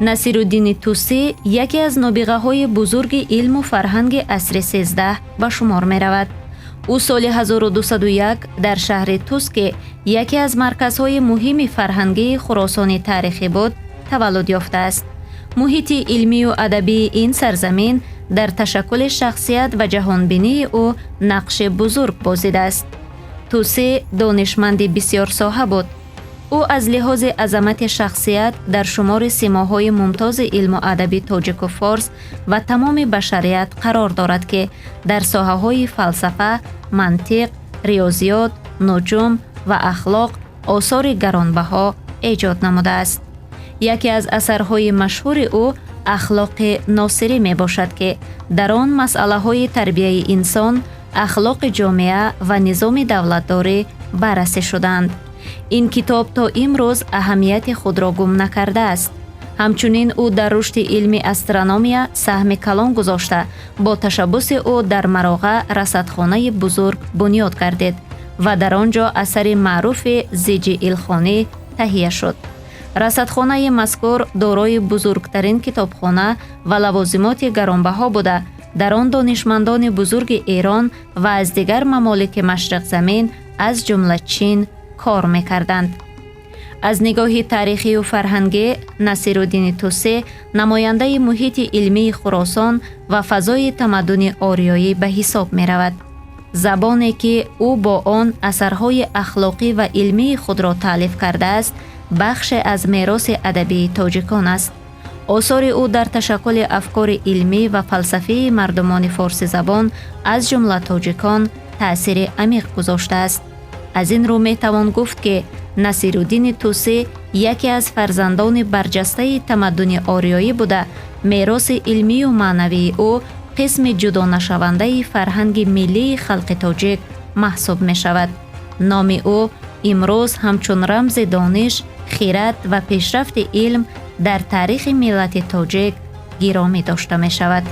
Насируддини Тусӣ яке аз нобиғаҳои бузурги илму фарҳанги асри 13 ба шумор меравад. Ӯ соли 1201 дар шаҳри Тус, ки яке аз марказҳои муҳими фарҳангии Хуросони таърихӣ буд, таваллуд ёфтааст. Муҳити илмию адабии ин сарзамин дар ташаккули шахсият ва ҷаҳонбинии ӯ нақши бузург бозидааст. Тусӣ донишманди бисёрсоҳа буд. Ӯ аз лиҳози азамати шахсият дар шумори симоҳои мумтози илму адаби тоҷику форс ва тамоми башарият қарор дорад, ки дар соҳаҳои фалсафа, мантиқ, риёзиёт, нуҷум ва ахлоқ осори гаронбаҳо эҷод намудааст. Яке аз асарҳои машҳури ӯ «Ахлоқи Носирӣ» мебошад, ки дар он масъалаҳои тарбияи инсон, ахлоқи ҷомеа ва низоми давлатдорӣ баррасӣ шудаанд. Ин китоб то имрӯз аҳамияти худро гум накардааст. Ҳамчунин ӯ дар рушди илми астрономия саҳми калон гузошта, бо ташаббуси ӯ дар Мароға расадхонаи бузург бунёд гардид ва дар он ҷо асари маъруфи «Зиҷи Илхонӣ» таҳия шуд. Расадхонаи мазкур дорои бузургтарин китобхона ва лавозимоти гаронбаҳо буда, дар он донишмандони бузурги Эрон ва аз дигар мамолики Машриқзамин, аз ҷумла Чин, кор мекарданд. Аз нигоҳи таърихию фарҳангӣ Насируддини Тусӣ намояндаи муҳити илмии Хуросон ва фазои тамаддуни ориёӣ ба ҳисоб меравад. Забоне, ки ӯ бо он асарҳои ахлоқӣ ва илмии худро таълиф кардааст, бахше аз мероси адабии тоҷикон аст. Осори ӯ дар ташаккули афкори илмӣ ва фалсафии мардумони форсизабон, аз ҷумла тоҷикон, таъсири амиқ гузоштааст. Аз ин рӯ метавон гуфт, ки Насируддини Тусӣ яке аз фарзандони барҷастаи тамаддуни ориёӣ буда, мероси илмию маънавии ӯ қисми ҷудонашавандаи фарҳанги миллии халқи тоҷик маҳсуб мешавад. Номи ӯ имрӯз ҳамчун рамзи дониш, хирад ва пешрафти илм дар таърихи миллати тоҷик гиромӣ дошта мешавад.